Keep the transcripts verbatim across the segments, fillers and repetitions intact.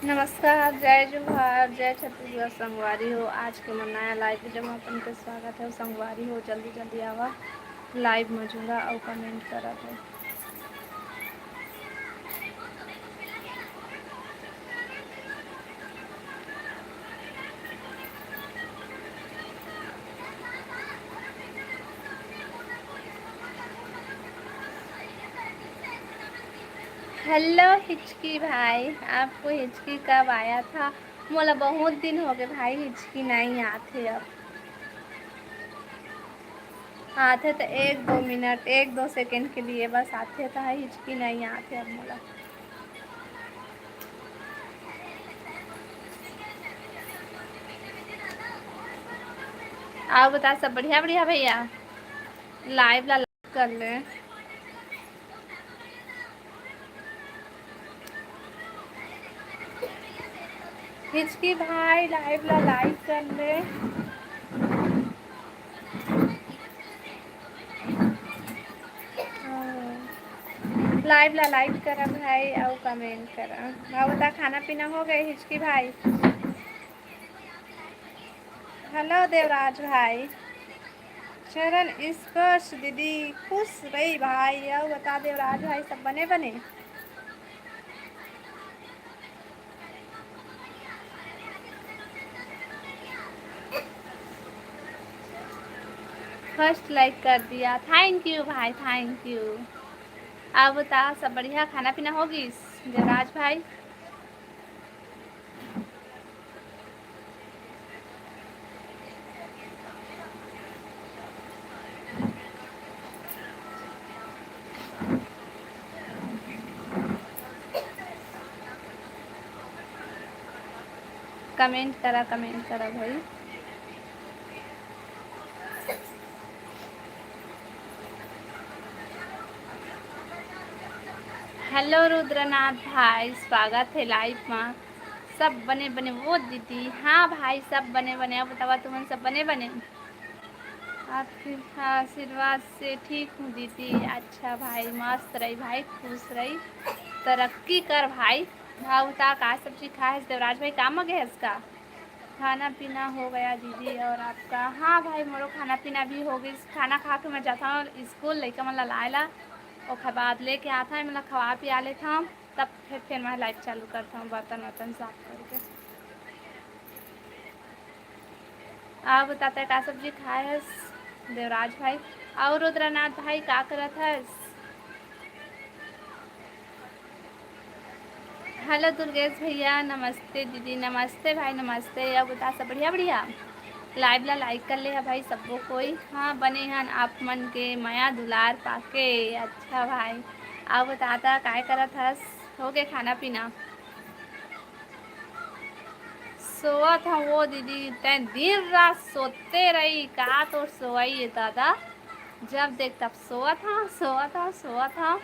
नमस्कार, जय जोहार, जय छत्तीसगढ़ संगवारी हो। आज के मोर नया लाइव वीडियो में अपन के स्वागत है। संगवारी हो, जल्दी जल्दी आवा, लाइव में जुड़ा अउ कमेंट करत हो। हेलो हिचकी भाई, आपको हिचकी कब आया था? मोला बहुत दिन हो गए भाई, हिचकी नहीं आथे। अब आथे तो एक दो मिनट, एक दो सेकंड के लिए बस आथे, तो हिचकी नहीं आथे अब मोला। अउ बता, सब बढ़िया बढ़िया भैया? लाइव ला लाइक कर ले। हिचकी भाई, लाइव ला लाइक कर ले। हाँ। लाइव ला लाइक करा भाई, अउ कमेंट करा। अउ बता, खाना पीना हो गए हिचकी भाई? हेलो देवराज भाई, चरण स्पर्श दीदी, खुश रही भाई। अउ बता देवराज भाई, सब बने बने? फर्स्ट लाइक कर दिया, थैंक यू भाई, थैंक यू। अउ बता, सब बढ़िया, खाना पीना हो गिस देवराज भाई? कमेंट करा, कमेंट करा भाई। हेलो रुद्रनाथ भाई, स्वागत है लाइव मा। सब बने बने वो दीदी? हाँ भाई, सब बने बने। अउ बतावा, तुमन सब बने बने? आपके आशीर्वाद से ठीक हूँ दीदी। अच्छा भाई, मस्त रही भाई, खुश रही, तरक्की कर भाई। अउ बता, का सब्जी खाए हस देवराज भाई? काम मा गए हस का? खाना पीना हो गया दीदी, और आपका? हाँ भाई, मोरो खाना पीना भी हो गई। खाना खा के मैं जाता हूँ स्कूल, लइका मन ला लाए ला, ओखर बाद लेके आता है, मतलब खवा पिया लेता हूँ, तब फिर फिर मैं लाइव चालू करता हूँ बर्तन वर्तन साफ करके। अउ बता, तैं का सब्जी खाए हस देवराज भाई? अउ रुद्रनाथ भाई, का करत हस? हेलो दुर्गेश भैया, नमस्ते दीदी, नमस्ते भाई, नमस्ते। अउ बता, सब बढ़िया बढ़िया? लाइव ला लाइक कर ले हा भाई सबो कोई। हाँ, बने हन आप मन के मया दुलार पाके। अच्छा भाई, अउ बता, त काय करत हस? हो गए खाना पीना? सोवत हूँ वो दीदी, तैं दिन रात सोते रही का? तोर सोवई ये दादा, जब देख तब सोवत हूँ, सोवत हूँ, सोवत हूँ।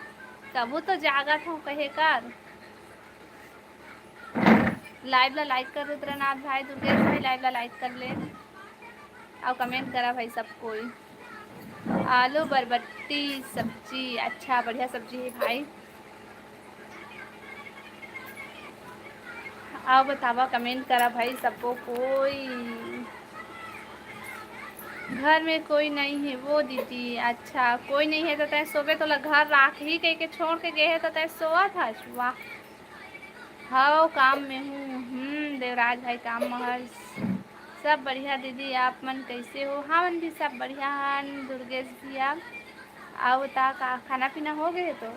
कभू तो जागत हूँ कहे कर। लाइव ला लाइक कर रुद्रनाथ भाई, दुर्गेश भाई, लाइव ला लाइक कर ले, अउ कमेंट करा भाई सब कोई। आलू बरबट्टी सब्जी, अच्छा बढ़िया सब्जी है भाई। अउ बतावा, कमेंट करा भाई सबो कोई। घर में कोई नहीं है वो दीदी। अच्छा, कोई नहीं है तो तैं सोबे, तोला घर राखही कह के छोड़ के गए है तो तैं सोवत हस? वाह। हव, काम में हूँ। हम्म, देवराज भाई काम में हस। सब बढ़िया दीदी, आप मन कैसे हो? हमन भी सब बढ़िया हन दुर्गेश भैया। अउ बता, का खाना पीना हो गए तो?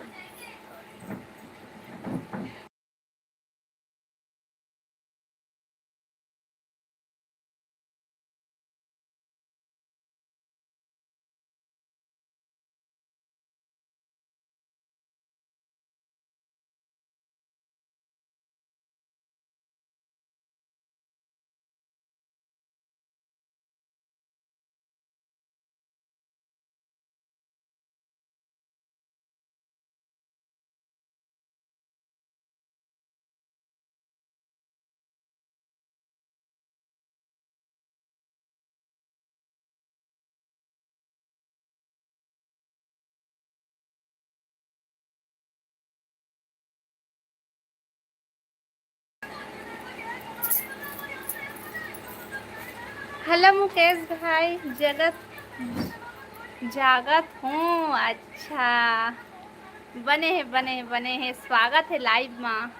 हेलो मुकेश भाई, जगत जागत हूँ। अच्छा, बने हे, बने हे, बने हे। स्वागत हे लाइव मा।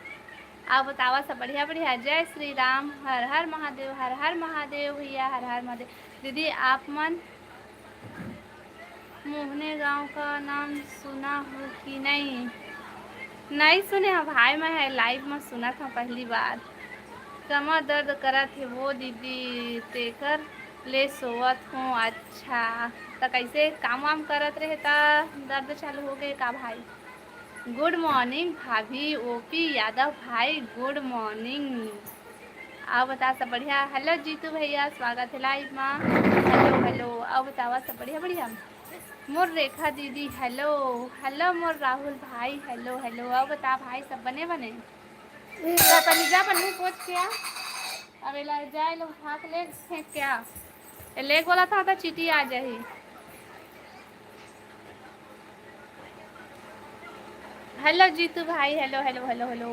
आप बतावा सब बढ़िया, बढ़िया। जय श्री राम, हर हर महादेव, हर हर महादेव भैया, हर हर महादेव। दीदी, आप मन मोहने गांव का नाम सुना हो कि नहीं? नहीं सुने हो भाई, मैं है लाइव में सुना था पहली बार। कमर दर्द करत हे वो दीदी, तेकर ले सोवत हूँ। अच्छा, त कैसे काम वाम करत रहे त दर्द चालू हो गए का भाई? गुड मॉर्निंग भाभी, ओपी यादव भाई, गुड मॉर्निंग। आओ बता सब बढ़िया। हेलो जीतू भैया, स्वागत है लाइव मा। हेलो हेलो, आओ बतावा सब बढ़िया बढ़िया। मोर रेखा दीदी हेलो। हेलो मोर राहुल भाई हेलो हेलो। आओ बता भाई सब बने बने। जा तनी जा अपन मुंह पोछ के आ। अब एला जाए लोग हाथ ले फेंक के आ। ए लेग वाला था तो चीटी आ जाही। हेलो जीतू भाई, हेलो हेलो हेलो हेलो।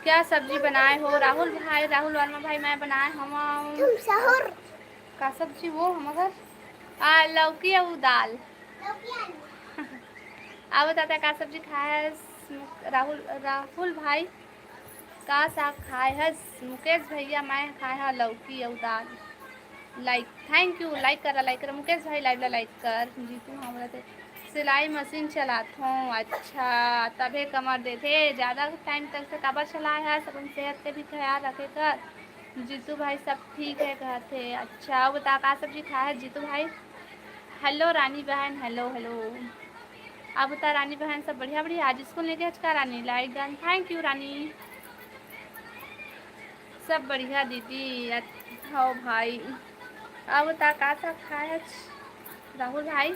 क्या सब्जी बनाए हो राहुल भाई, राहुल वर्मा भाई? मैं बनाए हम तुम सहर। का सब्जी वो हम घर आ लौकी अउ दाल। लौकी आलू। अब बताता का सब्जी खाए है राहुल, राहुल भाई? का साग खाए हस मुकेश भैया? मैं खाए हा लौकी अउ दाल। लाइक, थैंक यू। लाइक करा, लाइक करा मुकेश भाई, लाइव ला लाइक कर। जीतू हाँ बोलत हे सिलाई मशीन चलात हूँ। अच्छा, तभे कमर देथे, ज़्यादा टाइम तक से काबर चलाए हस? अपन सेहत के भी ख्याल रखे कर। जीतू भाई सब ठीक है कहत हे। अच्छा, अउ बता का सब्जी खाए है जीतू भाई? हेलो रानी बहन, हेलो हेलो। अब बता रानी बहन सब बढ़िया बढ़िया। आज स्कूल नहीं गए का रानी? लाइक डन, थैंक यू रानी। सब बढ़िया दीदी। अत-, हो भाई। अब बता का साग खाए हस राहुल भाई?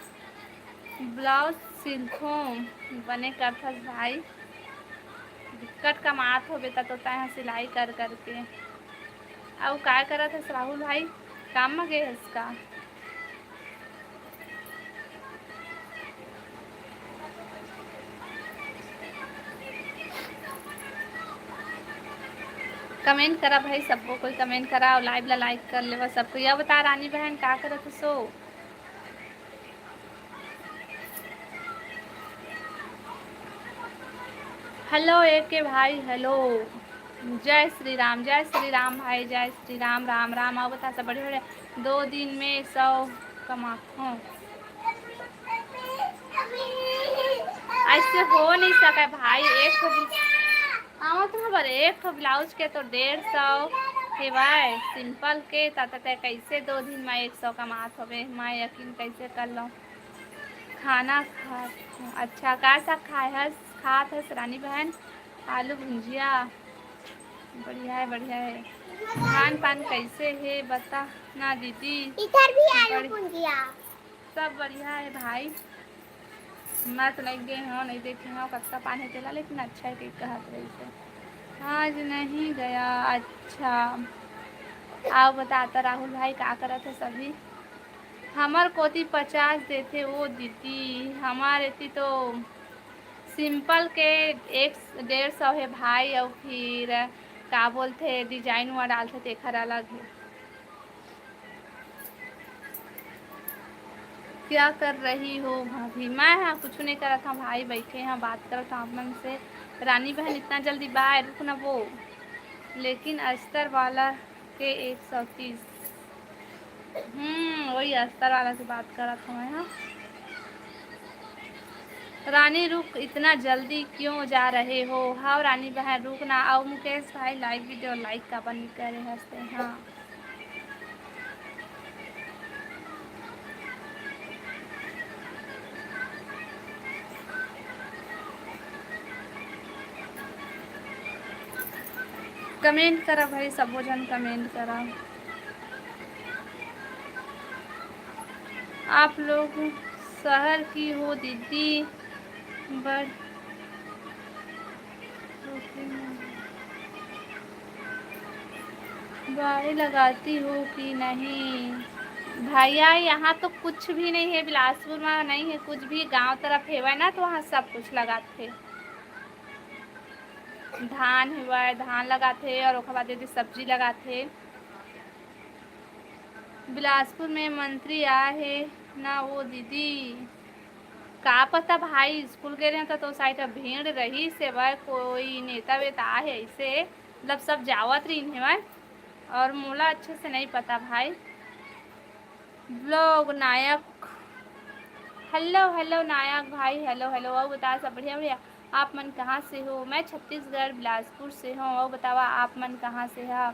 ब्लाउज सिलथों। बने करथस भाई, बिकट कमात हो बेटा तो तैं सिलाई कर करके। अउ का करत हस राहुल भाई, काम म गे हस का? कमेंट करा भाई, सबको कोई कमेंट करा अउ लाइव ला लाइक कर लेवा सबको। या बता रानी बहन का करत हसो? हेलो ए के भाई, हेलो। जय श्री राम, जय श्री राम भाई, जय श्री राम, राम राम। अउ बता सब बढ़िया बढ़िया। दो दिन में सौ कमाथों। ऐसे हो नहीं सके भाई, एक ठो भी-, आवत हबर, एक ठो ब्लाउज के तो डेढ़ सौ हेवय, सिंपल के, त तैं कैसे दो दिन में एक सौ कमात हवे? मैं यकीन कैसे कर लूँ? खाना खा, अच्छा, का साग खाए हस, खात हस रानी बहन? आलू भुंजिया। बढ़िया है, बढ़िया है। धान पान कैसे है बता ना दीदी? इधर भी आलू बढ़- भुंजिया। सब बढ़िया है भाई। मैं तो नहीं गए हूँ, नहीं देखे हूँ कतका पान है तेला, लेकिन अच्छा है कि कहत रही से। आज नहीं गया, अच्छा। आओ बताता राहुल भाई का करत है सभी। हमर कोती पचास देथे ओ दीदी, हमर एती तो सिंपल के एक डेढ़ सौ हे भाई, अउ फिर का बोलथे डिजाइन हुआ डालथे तेखर अलग हे। क्या कर रही हो भाभी? मैं हा कुछ नहीं करत हूँ भाई, बैठे हैं बात करत हूँ आप मन से। रानी बहन इतना जल्दी बाय रुक ना वो, लेकिन अस्तर वाला के एक सौ तीस। हम्म, वही अस्तर वाला से बात करत हूँ मैं, हाँ। रानी रुक, इतना जल्दी क्यों जा रहे हो? हाँ रानी बहन रुक ना। आओ मुकेश भाई लाइव वीडियो लाइक का बनी करे हंसते, हाँ। कमेंट करा भाई, सबो झन कमेंट करा। आप लोग शहर की हो दीदी? बड़ बाड़ी लगाती हो कि नहीं? भैया, यहाँ तो कुछ भी नहीं है, बिलासपुर में नहीं है कुछ भी। गांव तरफ हेवय ना, तो वहाँ सब कुछ लगाथे। धान हेवय, धान लगाथे और ओकर बाद यदि सब्जी लगाथे। बिलासपुर में मंत्री आए हे ना वो दीदी। का पता भाई, स्कूल गे रहे त तो साइड भीड़ रही से भाई, कोई नेता वेता आए हे ऐसे, मतलब सब जावत रही हेवय। और मोला अच्छे से नहीं पता भाई। ब्लॉग नायक, हेलो हेलो नायक भाई, हेलो हेलो। और बता, सब बढ़िया बढ़िया? आप मन कहाँ से हो? मैं छत्तीसगढ़ बिलासपुर से हूँ। और बतावा, आप मन कहाँ से हा?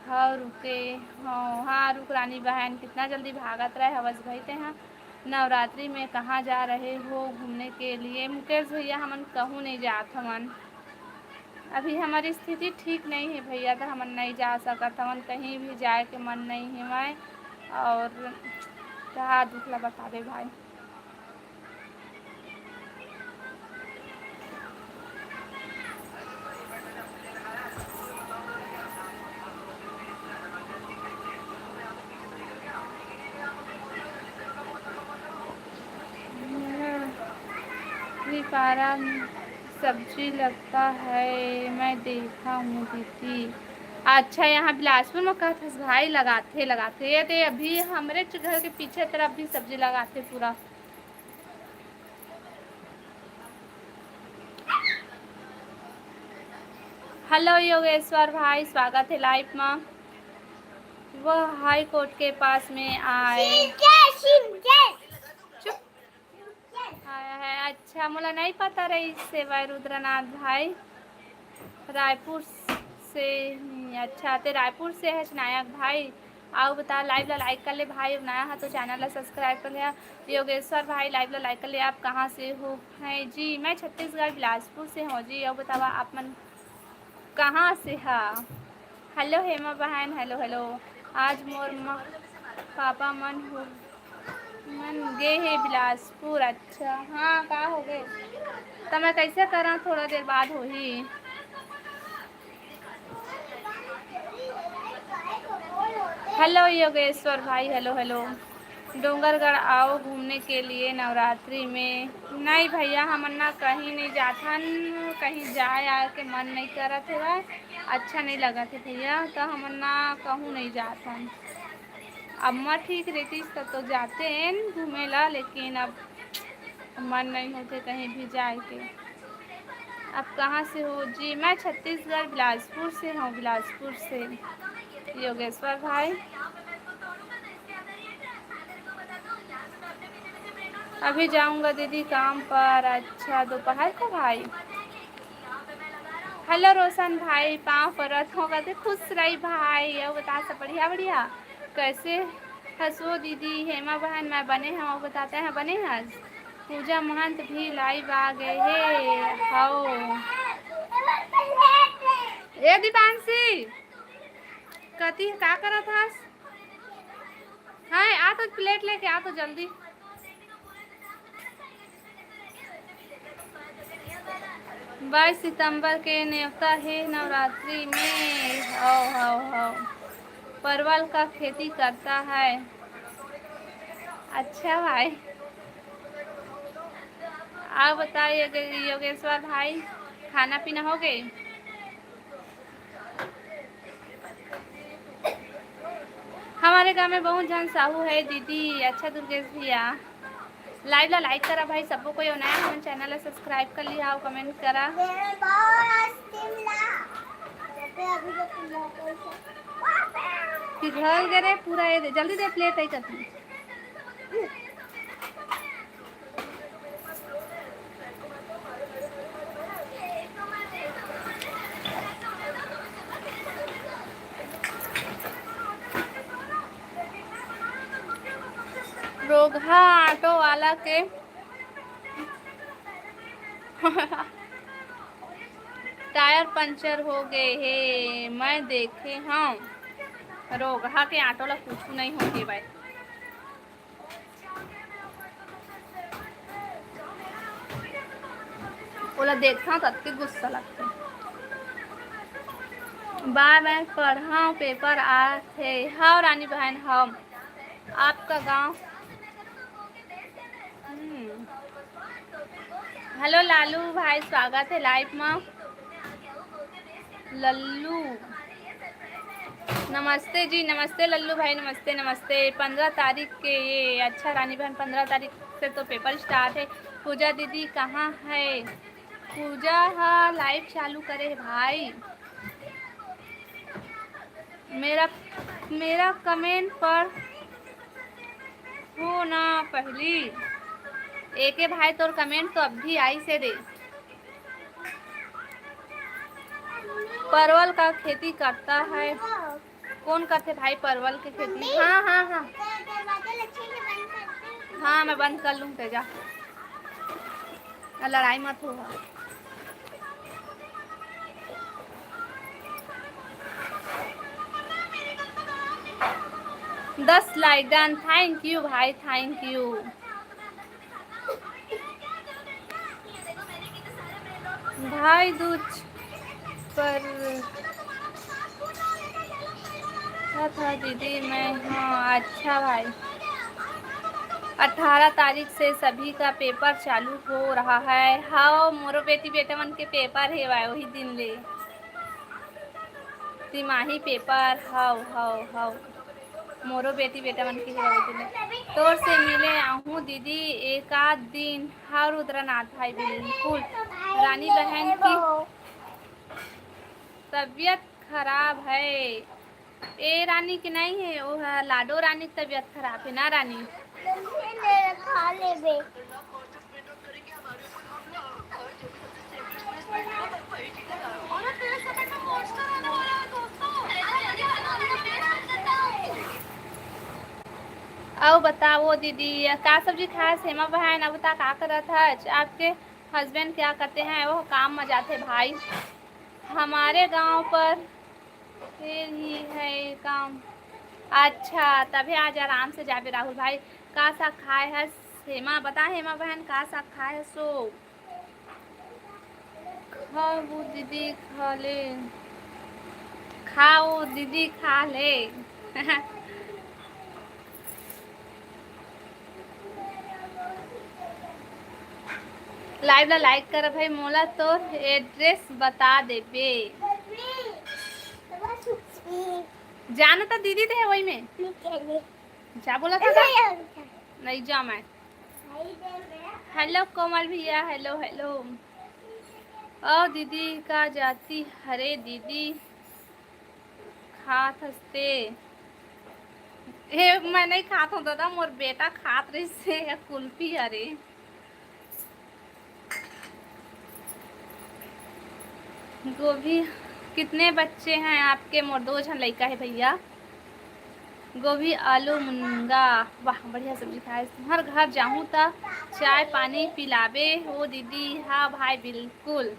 हाँ रुके, हाँ हाँ रुक रानी बहन, कितना जल्दी भागत रहे हवस भाई ते हा। नवरात्रि में कहाँ जा रहे हो घूमने के लिए? मुकेश भैया, हमन कहूँ नहीं जात हवन। अभी हमारी स्थिति ठीक नहीं है भैया, तो हमन नहीं जा सकत हवन, कहीं भी जाए के मन नहीं है मैं। और का दुख ला बतावे भाई। भी पारा में सब्जी लगता है, मैं देखा हूँ दीदी। अच्छा, यहाँ बिलासपुर में कहत हस भाई, लगाथे, लगाथे। ये ते अभी हमरे च-, घर के पीछे तरफ भी सब्जी लगाथे पूरा। हेलो योगेश्वर भाई, स्वागत है लाइव में। वह हाई कोर्ट के पास में आए। चुप। आया है। अच्छा, मोला नहीं पता रही सेवा रुद्रनाथ भाई। रायपुर से, हम्म, अच्छा, ते रायपुर से है नायक भाई। आओ बता, लाइव ला लाइक कर ले भाई, अब नया है तो चैनल ला सब्सक्राइब कर ले। योगेश्वर भाई, लाइव ला लाइक कर ले, आप कहाँ से हो? हैं जी, मैं छत्तीसगढ़ बिलासपुर से हूँ जी। और बतावा, आप मन कहाँ से हा? हेलो हेमा बहन, हेलो हेलो। आज मोर म-, पापा मन हो, मन गे हे बिलासपुर। अच्छा, हाँ, का हो गए? तो मैं कैसे करा, थोड़ा देर बाद होही। हेलो योगेश्वर भाई, हेलो हेलो। डोंगरगढ़ आओ घूमने के लिए नवरात्रि में। नहीं भैया, हमन ना कहीं नहीं जाथन, कहीं जाए आए के मन नहीं करत हेवय, अच्छा नहीं लगत हे भैया, तो हमन ना कहूँ नहीं जाथन। अम्मा ठीक रहतीस त तो जातेन घूमे ला, लेकिन अब मन नहीं होते कहीं भी जाए के। आप कहाँ से हो जी? मैं छत्तीसगढ़ बिलासपुर से हूँ, बिलासपुर से। योगेश्वर भाई, अभी जाऊंगा दीदी काम पर। अच्छा, दोपहर को भाई। हेलो रोशन भाई, पाँव परत हो, कहते खुश रही भाई। और बता, सब बढ़िया बढ़िया? कैसे हसो दीदी? हेमा बहन, मैं बने हूँ, बताते हैं बने हस। पूजा महंत भी लाइव आ गए हे। हाओ। ए दीपांशी, कती का करत हस? हाँ, आ तो प्लेट लेके आ तो जल्दी। बाईस सितंबर के नेवता हे नवरात्रि में। हव, हव, हव। परवल का खेती करता है। अच्छा भाई। आप बताइए योगे-, योगेश्वर भाई, खाना पीना हो गए? हमारे गांव में बहुत झन साहू है दीदी। अच्छा दुर्गेश भैया, लाइव ला लाइक करा भाई, सबको कोई नया हमन चैनल ला सब्सक्राइब कर लिहा और कमेंट करा। पिघल गे रे पूरा, ये दे, जल्दी दे, प्लेट आई करती। रोगहा ऑटो वाला के टायर पंचर हो गए हे, मैं देखे हूँ। रोगहा के ऑटो ला कुछ नहीं होगे भाई। ओला देखथंव त अतके गुस्सा लगथे। बाय बाय, पढ़ाव, पेपर आथे। हव रानी बहन, हव। आपका गांव। हम्म। हेलो लालू भाई, स्वागत है लाइव में। लल्लू। नमस्ते जी, नमस्ते लल्लू भाई, नमस्ते, नमस्ते। पंद्रह तारीख के ये, अच्छा रानी बहन, पंद्रह तारीख से तो पेपर स्टार्ट है। पूजा दीदी कहाँ है? पूजा हा लाइव चालू करे है भाई। मेरा, मेरा कमेंट पर हो ना पहली। एके भाई तोर कमेंट तो अब भी आई से रे। परवल का खेती करता है। कौन करथे भाई परवल के खेती? हाँ, हाँ, हाँ। हाँ, मैं बंद कर लूँ, तेजा। लड़ाई मत हो। दस लाइक डन। थैंक यू भाई, थैंक यू। भाई दूज पर था दीदी मैं। हाँ, अच्छा भाई। अठारह तारीख से सभी का पेपर चालू हो रहा है। हाँ, मोरो बेटी बेटा मन के पेपर हे भाई, वही दिन ले। तिमाही पेपर। हाव, हाव, हाव। मोरो बेटी बेटा मन के हेवय तेने। तोर से मिले आहूँ दीदी एक आध दिन। हाँ रुद्रनाथ भाई, बिल्कुल। रानी बहन की तबीयत खराब है। ए रानी के नहीं है, वो है लाडो रानी की तबीयत खराब है ना रानी। खा लेबे। अउ बताओ दीदी, का सब्जी खाए हेमा बहन? अब बता का करत हच? आपके हस्बैंड क्या करते हैं? वो काम में जाते भाई। हमारे गांव पर फिर ही है काम। अच्छा, तभी आज आराम से जाबे राहुल भाई। का साग खाए है हेमा? बता हेमा बहन, का साग खाए है सो? खाओ दीदी, खा ले। खाओ दीदी, खा ले। लाइव ला लाइक कर भाई, मोला तोर एड्रेस बता देबे। जाना था दीदी ते है वही में। जा बोला था। नहीं जा मैं। हेलो कोमल भैया, हेलो, हेलो। ओ दीदी का जाती हरे दीदी खात हस्ते। हे, मैं नहीं खात हूँ दादा, मोर बेटा खात रहिसे कुल्फी हरे। गोभी कितने बच्चे हैं आपके? मोर दो झन लइका है भैया। गोभी, आलू, मुनगा। वाह, बढ़िया सब्जी खाए। तुम्हर घर जाहूँ त चाय पानी पिलाबे हो दीदी। हाँ भाई, बिल्कुल।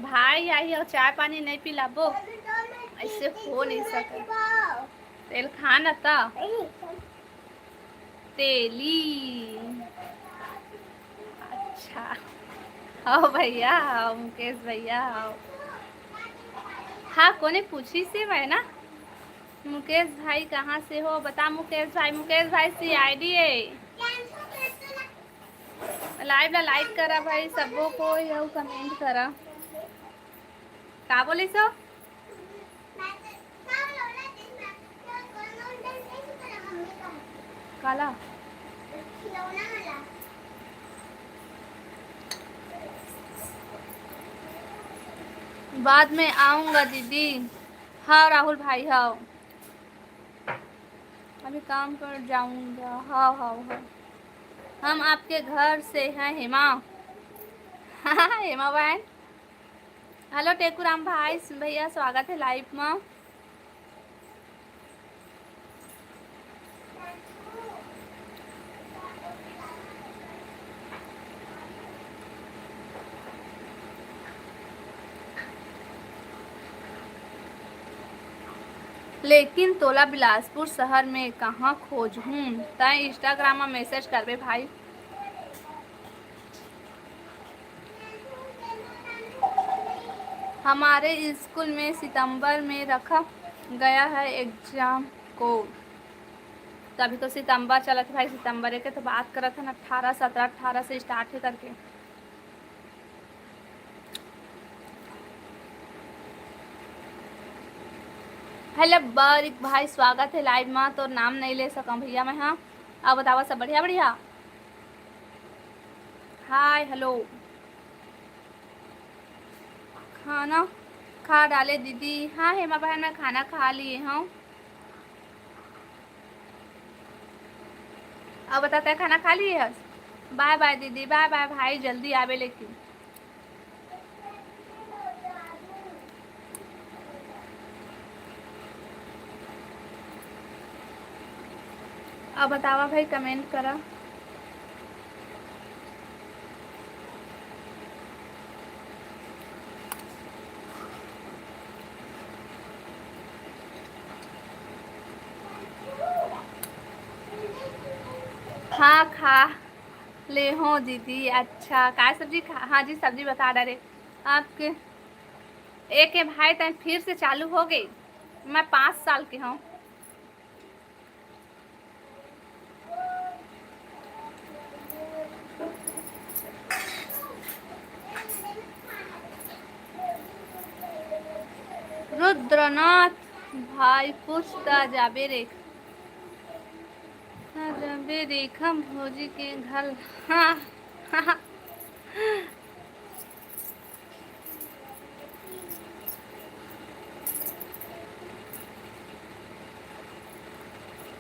भाई आई और चाय पानी नहीं पिलाबो, ऐसे हो नहीं सके। तेल खाना था। तेली। अच्छा। हाँ भैया, हाँ मुकेश भैया, हाँ। हाँ, कोने पूछी से मैं ना। मुकेश भाई कहाँ से हो? बता मुकेश भाई, मुकेश भाई सीआईडी है। लाइव ला लाइक करा भाई, सबो को यहू कमेंट करा। का बोले सो? काला? बाद में आऊंगा दीदी। हाँ राहुल भाई, हाँ। अभी काम पर जाऊंगा। हाँ, हाँ, हाँ। हम आपके घर से हैं हेमा। हेमा बहन। हेलो टेकूराम भाई, भैया स्वागत है लाइव में। लेकिन तोला बिलासपुर शहर में कहाँ खोजहूँ? तैं Instagram में मैसेज करबे भाई। हमारे स्कूल में सितंबर में रखा गया है एग्जाम को। तभी तो सितंबर चलत है भाई, सितंबर के तो बात करत है ना, अठारह, सत्रह, अठारह से स्टार्ट है करके। हेलो बारीक भाई, स्वागत है लाइव मा। तोर नाम नहीं ले सकम भैया मैं। हाँ, अब बतावा, सब बढ़िया? बढ़िया। हाय, हेलो। खाना खा डाले दीदी। हाँ हेमा बहन, मैं खाना खा लिए हूँ। अब बता, तै खाना खा लिए हस? बाय बाय दीदी, बाय बाय भाई, जल्दी आबे लेकिन। अब बतावा भाई, कमेंट करा। हाँ, खा ले हो दीदी। अच्छा, का सब्जी खा? हाँ जी, सब्जी बता डारे आपके। एक है भाई, तैं फिर से चालू हो गई। मैं पाँच साल की हूँ। रुद्रनाथ भाई, कुछ त जाबे रे, त जाबे रेखा भौजी के घर। हाँ, हाँ।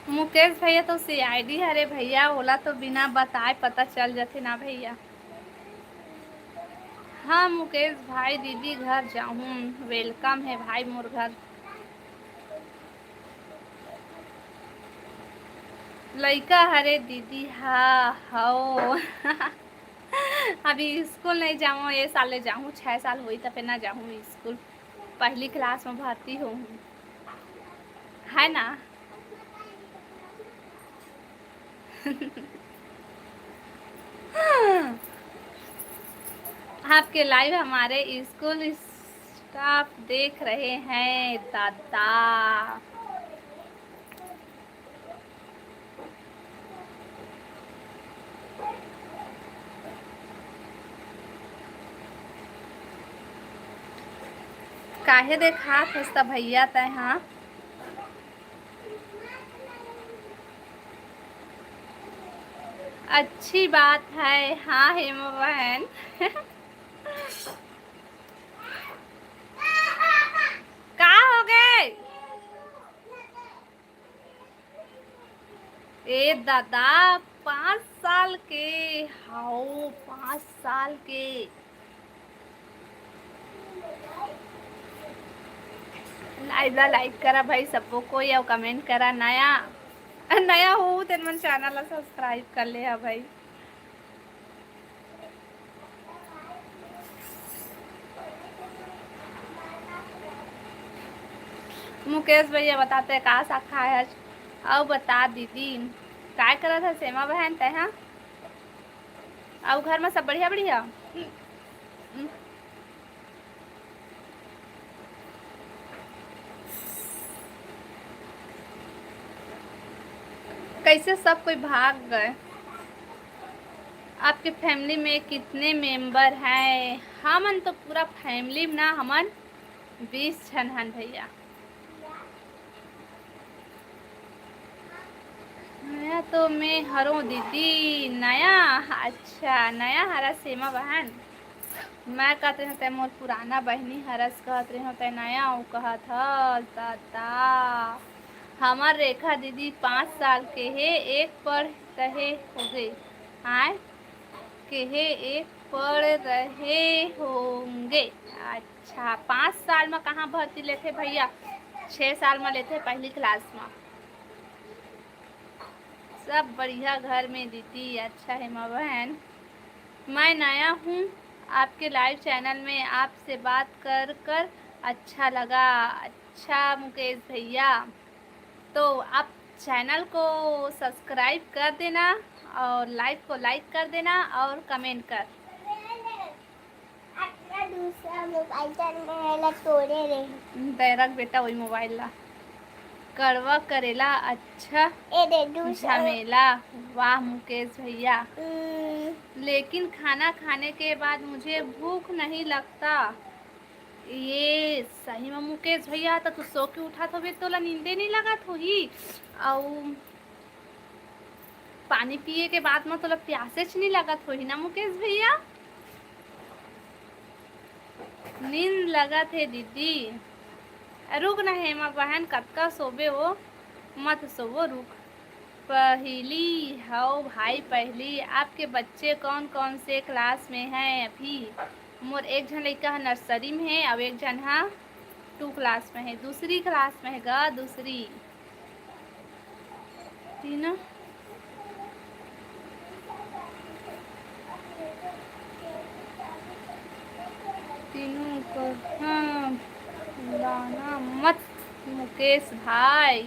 मुकेश भैया तो सीआईडी हरे भैया, ओला तो बिना बताए पता चल जाथे ना भैया। हाँ मुकेश भाई, दीदी घर जाहूँ, welcome है भाई मोर घर। लइका हरे दीदी, हाँ, हव। अभी स्कूल नहीं जाऊँ, ये साल ले जाऊँ, छः साल होई त फिर ना जाऊँ स्कूल। पहली क्लास में भर्ती होहूँ, है ना? आपके लाइव हमारे स्कूल स्टाफ देख रहे हैं दादा। काहे देखात हस त भैया तैं, हाँ? अच्छी बात है, हाँ हेमा बहन। का हो गए? ए दादा, पाँच साल के, हाओ, पाँच साल के। लाइव ला लाइक करा भाई सबो कोई, अउ कमेंट करा। नया, नया हो तेन मन चैनल ला सब्सक्राइब कर ले हा भाई। मुकेश भैया बता, तैं का साग खाए हस? अउ बता दीदी, काय करत हस हेमा बहन तैं, हाँ? अउ घर में सब बढ़िया, बढ़िया? कैसे सब कोई भाग गए? आपके फैमिली में कितने मेंबर हैं? हमन तो पूरा फैमिली में ना, हमन बीस झन हन भैया। नया तो मैं हरों दीदी, नया? अच्छा, नया हरा हेमा बहन। मैं कहत रहेंव, तैं मोर पुराना बहिनी हरस कहत रहेंव, तैं नया अउ कहत हस, दादा। हमर रेखा दीदी पाँच साल के हे, एक पढ़ रहे होगे। आय, के हे, एक पढ़ रहे होंगे। अच्छा, पाँच साल म कहाँ भर्ती लेथे भैया? छः साल म लेथे, पहली क्लास म। सब बढ़िया घर में दीदी। अच्छा हेमा बहन, मैं नया हूँ आपके लाइव चैनल में, आपसे बात कर कर अच्छा लगा। अच्छा मुकेश भैया, तो आप चैनल को सब्सक्राइब कर देना और लाइव को लाइक कर देना और कमेंट कर। अपना दूसरा मोबाइल चल रहा है, तोड़े रहे। दे रख बेटा वही मोबाइल ला। कड़वा करेला अच्छा ए दे दूसरा। झमेला। वाह मुकेश भैया। हम्म। लेकिन खाना खाने के बाद मुझे भूख नहीं लगता। ये सही म मुकेश भैया, त तू सो के उठत होबे, तोला नींदे नइ लगत होही। अउ पानी पिए के बाद म तोला प्यासेच नइ लगत होही ना मुकेश भैया? नींद लगत हे दीदी। रुक ना हेमा बहन, कतका सोबे वो, मत सोवो, रुक। पहली हव भाई, पहली। आपके बच्चे कौन कौन से क्लास में हैं अभी? मोर एक झन लइका ह नर्सरी में हे, अउ एक झन ह टू क्लास में हे, दूसरी क्लास में हे गा, दूसरी। तीनों, तीनों को, हाँ, गाना मत मुकेश भाई।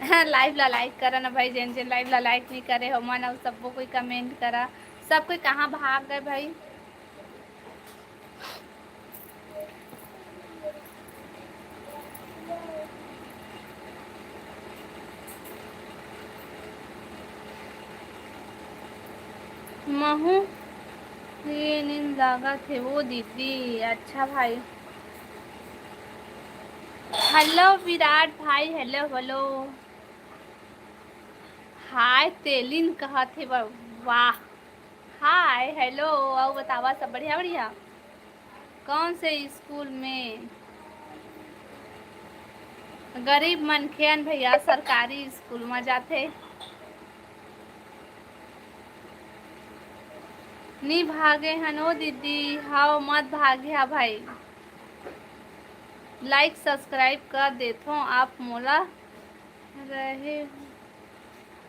हाँ, लाइव ला लाइक करा ना भाई, जेन जेन लाइव ला लाइक नइ करे हो मन, अउ सबो कोई कमेंट करा। सब कोई कहाँ भाग गए भाई? महू ये नींद लागत हे वो दीदी। अच्छा भाई, हेलो विराट भाई, हेलो हेलो। हाय तेलिन कहत हे बा-, वाह। हाय हेलो, अउ बतावा सब बढ़िया बढ़िया? कौन से स्कूल में? गरीब मनखेन भैया सरकारी स्कूल में जाथे। नी भागे हन ओ दीदी, हाव मत भागे हा भाई। लाइक सब्सक्राइब कर देथो आप मोला। रहे हो,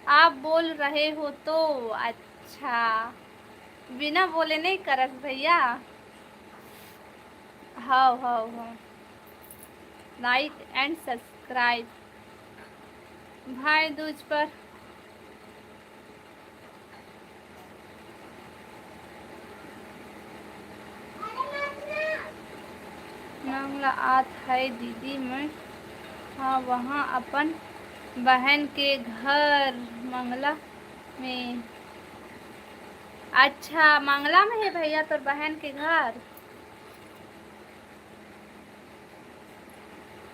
आप बोल रहे हो तो। अच्छा, बिना बोले नहीं करस भैया। हाव हाव हाव, लाइक एंड सब्सक्राइब भाई दूज पर। मंगला आत है दीदी, मैं हाँ वहाँ अपन बहन के घर मंगला में। अच्छा, मंगला में है भैया तोर बहन के घर?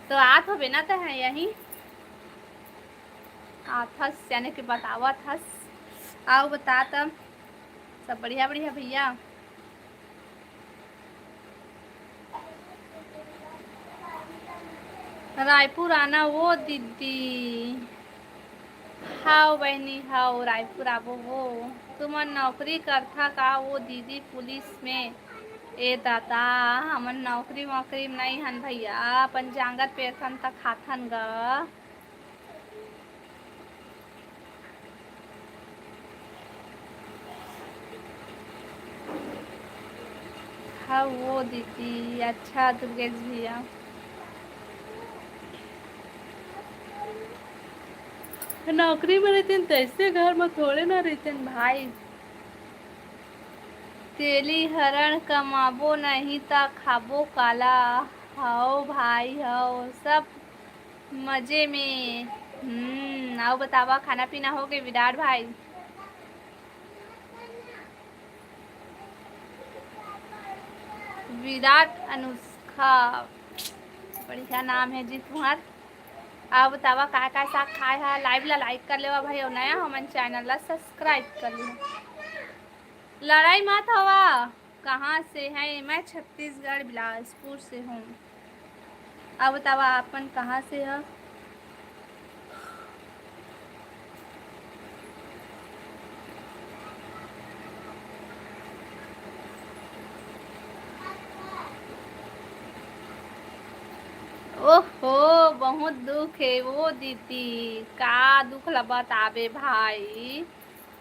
तो आत होबे ना तैं यहीं। आथस, यानी कि बतावत हस। अउ बता तब, सब बढ़िया बढ़िया भैया? रायपुर आना वो दीदी। हाव बहिनी, हाव, रायपुर आबो वो। तुमन नौकरी करथा का वो दीदी पुलिस में? ए दादा, हमन नौकरी वोकरी में नई हन भैया, अपन जांगर पेरथन त खाथन ग। हाँ वो दीदी, अच्छा दुर्गेश भैया। नौकरी में रहितेन तैसे घर में थोड़े ना रहितेन भाई। तेली हरण कमाबो नहीं त खाबो काला। हव भाई हव, सब मजे में। हम्म, अउ बतावा, खाना पीना हो गए विराट भाई? विराट अनुष्का, बढ़िया नाम है जी तुम्हार। अउ बतावा, का का साग खाए हा? लाइव ला लाइक कर लेवा भाई, अउ नया हो मन चैनल ला सब्सक्राइब कर लेवा। लड़ाई मत हवा। कहाँ से है? मैं छत्तीसगढ़ बिलासपुर से हूँ। अब बतावा, आपन कहाँ से ह? ओहो, बहुत दुख हे वो दीदी, का दुख ला बताबे भाई।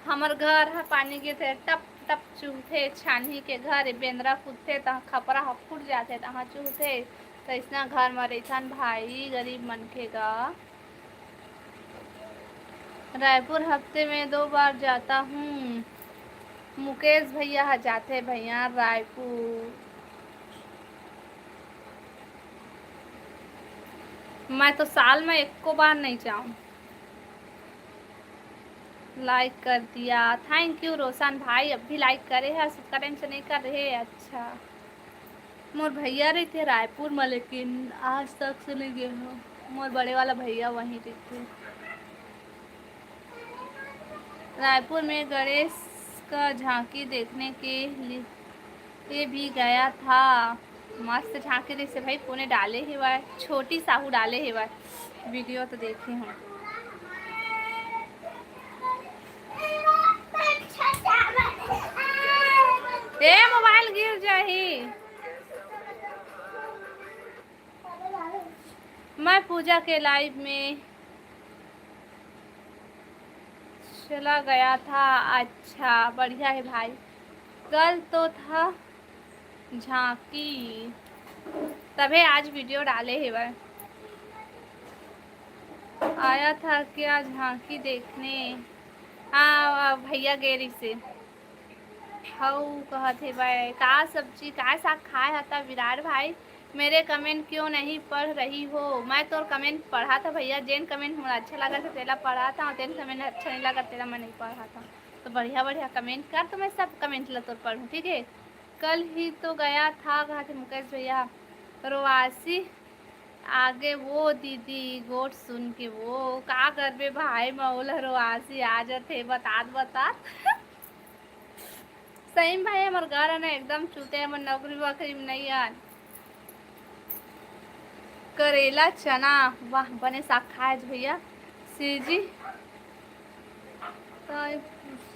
हमर घर ह पानी गिरथे, टप टप चुहथे, छानही के घर ए, बेंदरा कूदथे, तहाँ खपरा ह फूट जाथे, तहाँ चुहथे। त अइसना घर म रहिथन भाई, गरीब मनखे गा। रायपुर हफ्ते में दो बार जाता हूँ। मुकेश भैया ह जाथे भैया रायपुर। मैं तो साल में एको बार नहीं जाऊँ। लाइक कर दिया, थैंक यू रोशन भाई। अब भी लाइक करे है, सुतका टाइम से नहीं कर रहे। अच्छा, मोर भैया रहिथे रायपुर म, लेकिन आज तक से नहीं गए हो। मोर बड़े वाला भैया वहीं रहिथे। रायपुर में गणेश का झांकी देखने के लिए भी गया था। मस्त झांकी रहिसे भाई, कोने डाले हेवय, छोटी साहू डाले हेवय वीडियो तो देखे हूँ। ए मोबाइल गिर जाही। मैं पूजा के लाइव में चला गया था। अच्छा, बढ़िया है भाई। कल तो था झांकी, तभे आज वीडियो डाले हेवय। आया था क्या झांकी देखने? हाँ, भैया गे रहिसे। हऊ कहत हे भाई, का सब्जी, का साग खाए हता विराट भाई? मेरे कमेंट क्यों नहीं पढ़ रही हो? मैं तोर कमेंट पढ़ा था भैया, जेन कमेंट मोला अच्छा लगा था तेला पढ़ा था, और तेन कमेंट अच्छा नहीं लगा तेला मैं नहीं पढ़ा था। तो बढ़िया बढ़िया कमेंट कर, तो मैं सब कमेंट ला तोर पढ़ूँ, ठीक है? कल ही तो गया था, कहा थे मुकेश भैया, रोवासी आगे वो दीदी गोठ सुन के वो का करबे भाई, मौला रोवासी आ जथे बतात बतात। सही में भाई, हमर घर है ना एकदम चूते, हमर नौकरी वोकरी में नहीं है। करेला चना, वाह, बने साग खाए आज भैया। सीजी तो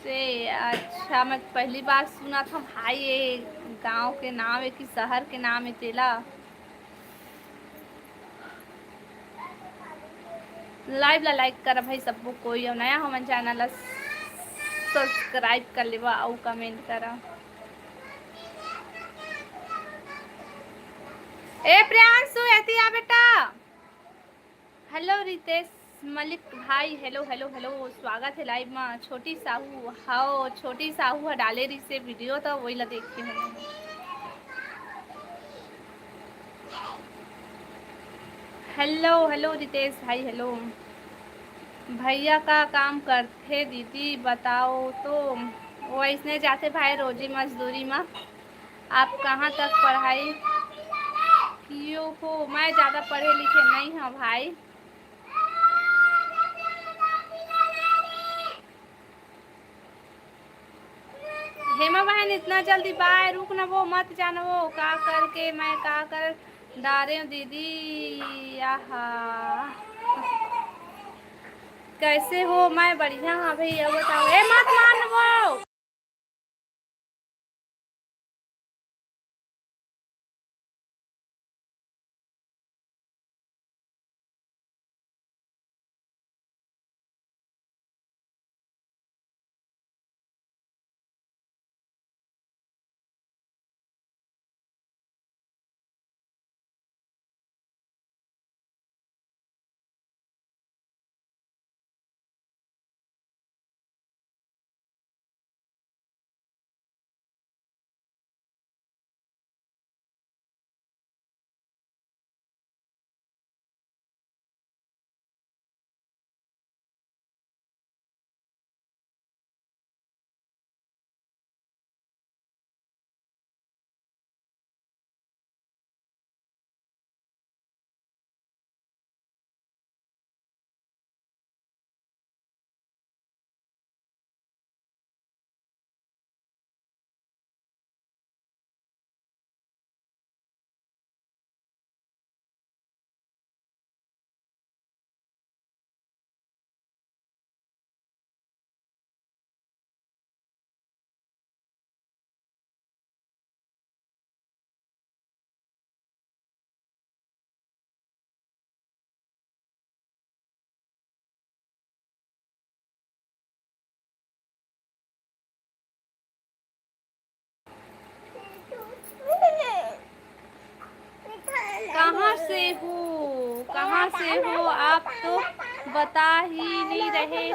से अच्छा, मैं पहली बार सुना था भाई, ये गांव के नाम है कि शहर के नाम है तेला। लाइव ला लाइक करा भाई सबको कोई, और नया हमन चैनल ला सब्सक्राइब कर लेवा अउ कमेंट करा। ए प्रियांशु, एती आ बेटा। हेलो रितेश मलिक भाई, हेलो, हेलो, हेलो, स्वागत है लाइव में। छोटी साहू, हाओ, छोटी साहू ह डाले रहिसे वीडियो, तो वही ला देख के हमें। हेलो, हेलो रितेश भाई, हेलो। भैया का काम करथे दीदी, बताओ तो। वो इसने जाते भाई रोजी मजदूरी में। आप कहाँ तक पढ़ाई कियो हो? मैं ज़्यादा पढ़े लिखे नहीं हूँ भाई। हेमा बहन, इतना जल्दी बाय, रुक न वो, मत जान वो, का करके मैं का कर डारे हूँ दीदी, आहा। कैसे हो? मैं बढ़िया हूँ भाई, अब बताओ। ए, मत मान वो। कहाँ से हो, कहाँ से हो आप तो बता ही नहीं रहे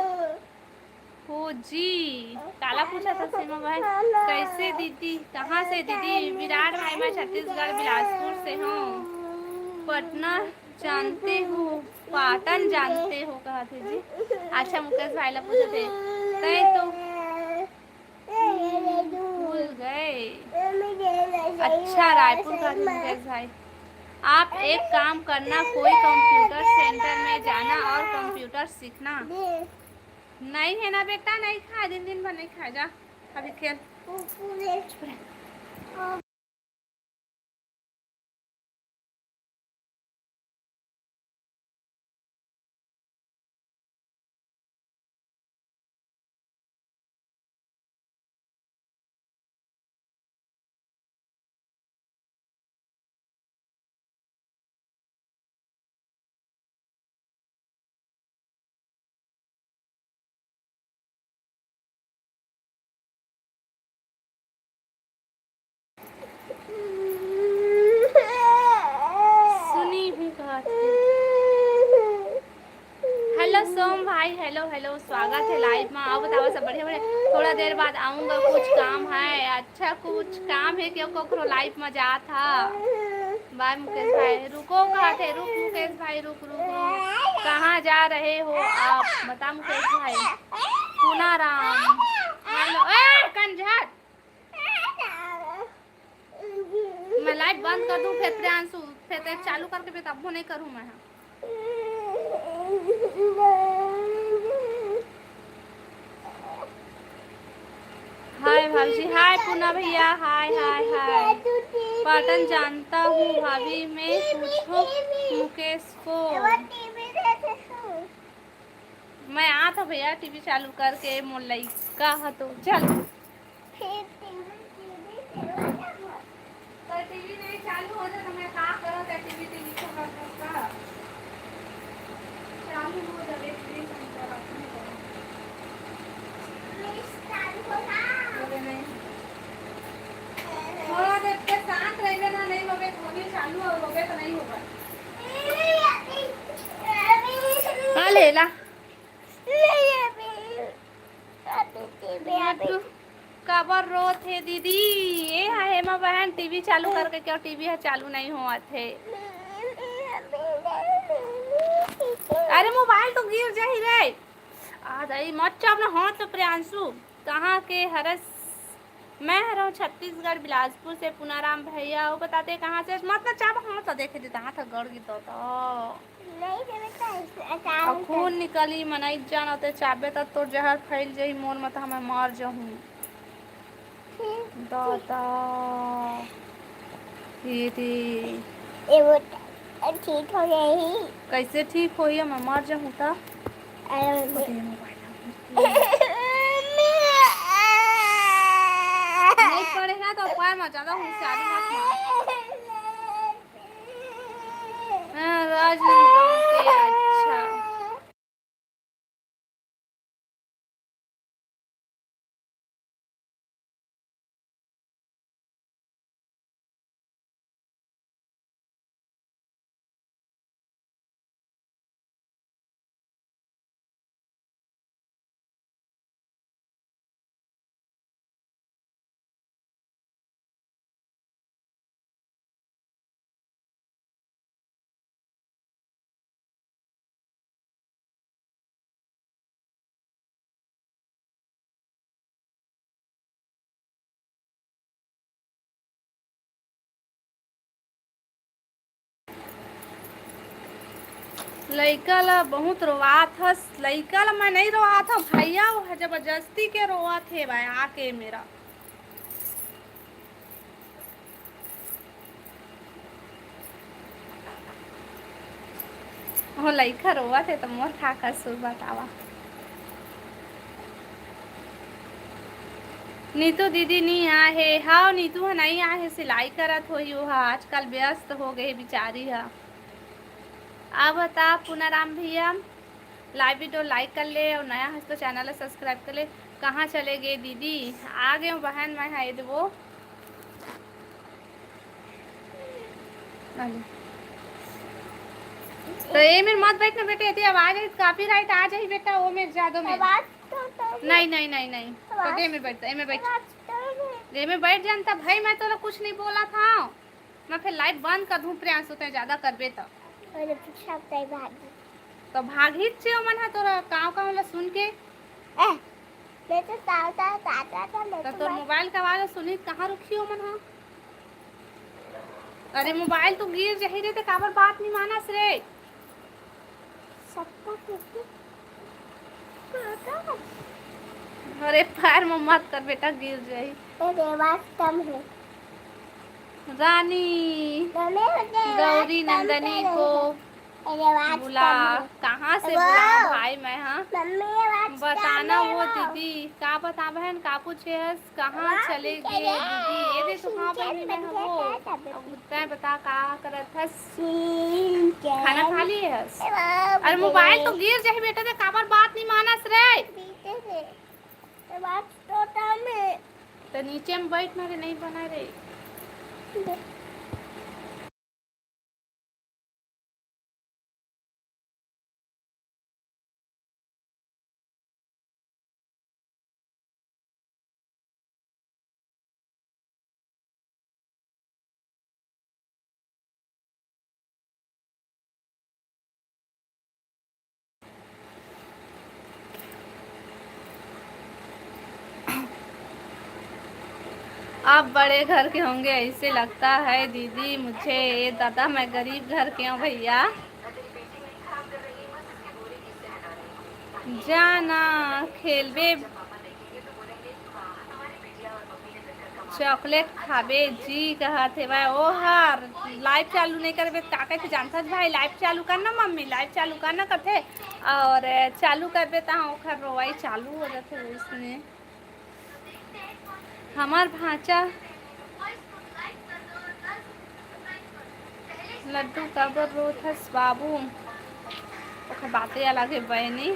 हो जी। काला पूछा था सीमा भाई, कैसे दीदी, कहाँ से दीदी? विराट भाई, मैं छत्तीसगढ़ बिलासपुर से हूँ। पटना जानते हो, पाटन जानते हो, कहा थे जी। अच्छा, मुकेश भाई ला पूछा थे, तय तो गए। अच्छा, रायपुर का भी मुकेश भाई। आप एक काम करना, कोई कंप्यूटर सेंटर में जाना और कंप्यूटर सीखना। नहीं है ना बेटा, नहीं खाए, दिन दिन भर नहीं खाए। जा अभी खेल। सुनी हूँ कहत हे। हेलो सोम भाई, हेलो हेलो, स्वागत है लाइव में। आओ बताओ सब बढ़िया बढ़िया। थोड़ा देर बाद आऊँगा, कुछ काम है। अच्छा, कुछ काम है क्यों, ककरो लाइव में जात हा? बाय मुकेश भाई, रुको कहत हे, रुक मुकेश भाई, रुक रुक रुक। कहाँ जा रहे हो आप? बता मुकेश भाई। पूनाराम। हेलो ए कंझट। मैं लाइव बंद कर दूं, फिर प्रियांशु, फिर ते चालू करके भी तब नहीं करूं मैं। हाय भाभी, हाय पूना भैया, हाय हाय हाय। पाटन जानता हूँ भाभी, मैं पूछो मुकेश को। मैं आत हँव भैया, टीवी चालू करके, मोर लइका ह तो चल। फिर टीवी, टीवी चलो ना। तो टीवी नहीं चालू होता तो मैं का करत, टीवी, टीवी को करत का? चालू हो जावे, टीवी संचार अपने करो। प्लीज चालू हो ना। बोले नहीं। थोड़ा देर के शांत रहिबे ना, नहीं होबे, ध्वनि चालू और होबे तो नहीं होगा। हाँ, ले ला। ले, अभी, अभी टीवी, अभी। काबर रोत हे दीदी? ए हा हेमा बहन, टीवी चालू करके क्यों, टीवी ह चालू नहीं होवत हे। अरे मोबाइल तो गिर जाही रे। आ जाई, मत चाप ना हाथ में प्रियांशु। कहाँ के हरस? मैं हरव छत्तीसगढ़ बिलासपुर से। पुनाराम भैया, वो बताते कहाँ से? मत ना चाप हाथ में, देखे देता हाथ गड़ गिर तो। नहीं, जब तो ऐसे अचानक और खून निकली, मनई जान होते चाबे त तोर जहर फैल जाही मोर म, त मैं मर जाहूँ। ठीक, दादा। ये दे। ये वो ठीक हो गई। कैसे ठीक होही? मैं मर जाहूँ त। अरे, अरे, मोबाइल। नहीं पढ़ेगा तो पाए मत, ज्यादा होशियारी मत मार। हाँ, राजनांदगांव के, अच्छा। लइका ला बहुत रोवात हस। लइका ला मैं नहीं रोवात हव भैया, वो ह जबरदस्ती के रोवात हे भाई आके मेरा। हो लइका रोवत हे त मोर का कसूर बतावा। नीतू दीदी नी आए हे। हाव, नीतू ह नहीं आए हे, सिलाई करत होही, वो ह आजकल व्यस्त हो गए हे बिचारी ह। अब बता पुनाराम भैया, लाइव वीडियो लाइक कर ले और नया हस तो चैनल ला सब्सक्राइब कर ले। कहाँ चले गए दीदी? आ गए हो बहन, मैं है वो। आ ले। तो ए मेर मत बैठ ना बेटे, यदि आवाज आई तो कॉपीराइट आ जाही बेटा, वो मेर जादो में। आवाज तो, तो नहीं, नहीं, नहीं, नहीं। तो आवाज दे में बैठ, ए में बैठ। आवाज तो नहीं। ए में बैठ जान तब भाई, मैं तोला कुछ नहीं बोला था। मैं फिर लाइव बंद कर दूँ प्रियांशु, तैं ज्यादा करबे तो। अरे, पूछा तैं भागी। तो भागही चे ओमन ह तोरा काँव काँव ला सुन के। ए। मैं तो ताऊ, ताऊ, ताता था, मैं तो तो तोर मैं मोबाइल के आवाज सुनी, कहाँ रुकी हो मन हा? अरे, मोबाइल तो गिर जाही रे, ते काबर बात नहीं मानस रे? सबका किसी अरे, पैर में मत कर बेटा, गिर जाही। अरे, बात कम है। रानी, रानी, मुझे गौरी बात कम नंदनी करे। को अरे, बात बुला। कम है। कहाँ से बुला भाई मैं, हाँ? मम्मी, ये बात बताना कम है वो ना। दीदी, का बता बहन, का पूछे हस? कहाँ चले गे दीदी? ये दे तो, हाँ बहिनी, मैं हवो। अब तैं बता, का करत हस? खाना खा लिए हस? अरे, मोबाइल तो गिर जाही बेटा, ते काबर बात नहीं मानस रे? तो नीचे में बैठ ना रे, नहीं बना रे। आप बड़े घर के होंगे, ऐसे लगता है दीदी मुझे। ये दादा, मैं गरीब घर के हूँ भैया। जाना खेलबे, चॉकलेट खाबे जी कहत हेवय। ओ हर लाइव चालू नहीं करबे त का कहिथे जानथस भाई? लाइव चालू करना मम्मी, लाइव चालू करना कथे। और चालू करबे त ओखर रोवाई चालू हो जाथे वइसने। हमार भांचा लड्डू काबर रोत हस बाबू? ओखर बाते अलग हे बहिनी।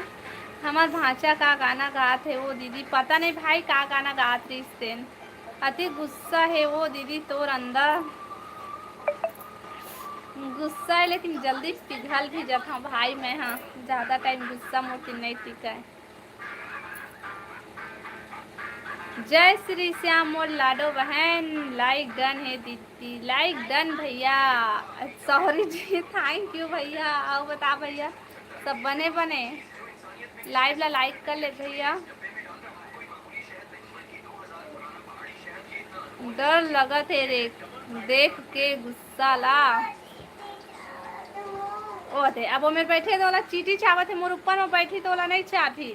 हमार भांचा का गाना गात हे वो दीदी, पता नहीं भाई का गाना गात रहिस तेन। अति गुस्सा हे वो दीदी तोर अंदर। गुस्सा हे लेकिन जल्दी पिघल भी जाथंव भाई मैं, हाँ, ज्यादा टाइम गुस्सा मोर तीर नहीं टिकय। जय श्री श्याम मोर लाडो बहन, लाइक डन हे दीदी, लाइक डन भैया। सॉरी जी, थैंक यू भैया। अउ बता भैया, सब बने बने? लाइव ला लाइक कर ले भैया। डर लगत हे रे, देख के गुस्सा ला। ओ दे, अब ओमेर बैठे त ओला चींटी चाबत हे, मोर ऊपर में बैठी त ओला नहीं चाबही।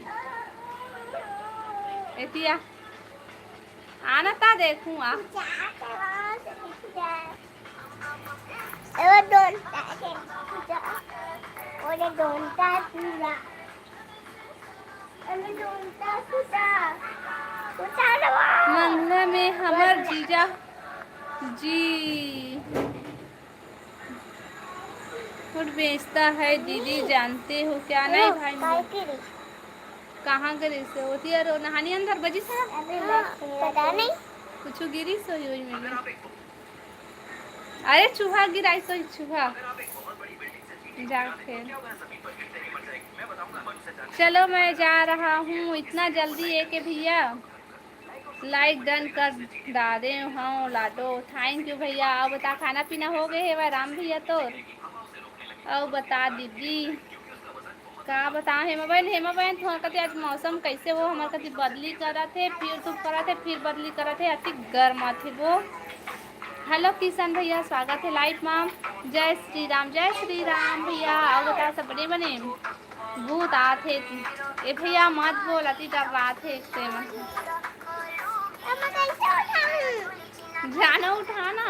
एतिया आना ता देखूं आ। मंगला में हमर जीजा जी फूल बेचता है दीदी, जानते हो क्या? नहीं भाई, कहाँ गिरिस हे? ओती अरो नहानी अंदर बजिस हे ना? पता नहीं। कुछ गिरिस होही ओही में। अरे चूहा गिराइस होही, चूहा। जा फिर। चलो मैं जा रहा हूँ, इतना जल्दी है के भैया? लाइक डन कर डारे हव लाडो, थैंक यू भैया। अउ बता, खाना पीना हो गए हे भाई राम भैया तोर? अउ बता दीदी, का बता हेमा बहन, हेमा बहन, तुहर कति आज मौसम कैसे हो? हमर कति बदली करत हे, फिर धूप करत हे, फिर बदली करत हे, अति गर्म आथे वो। हेलो किशन भैया, स्वागत हे लाइव मा। जय श्री राम, जय श्री राम भैया। अउ बता, सब बने बने? भूत आथे। ए भैया मत बोल, अति डर्राथे ते मन। जाना उठाना।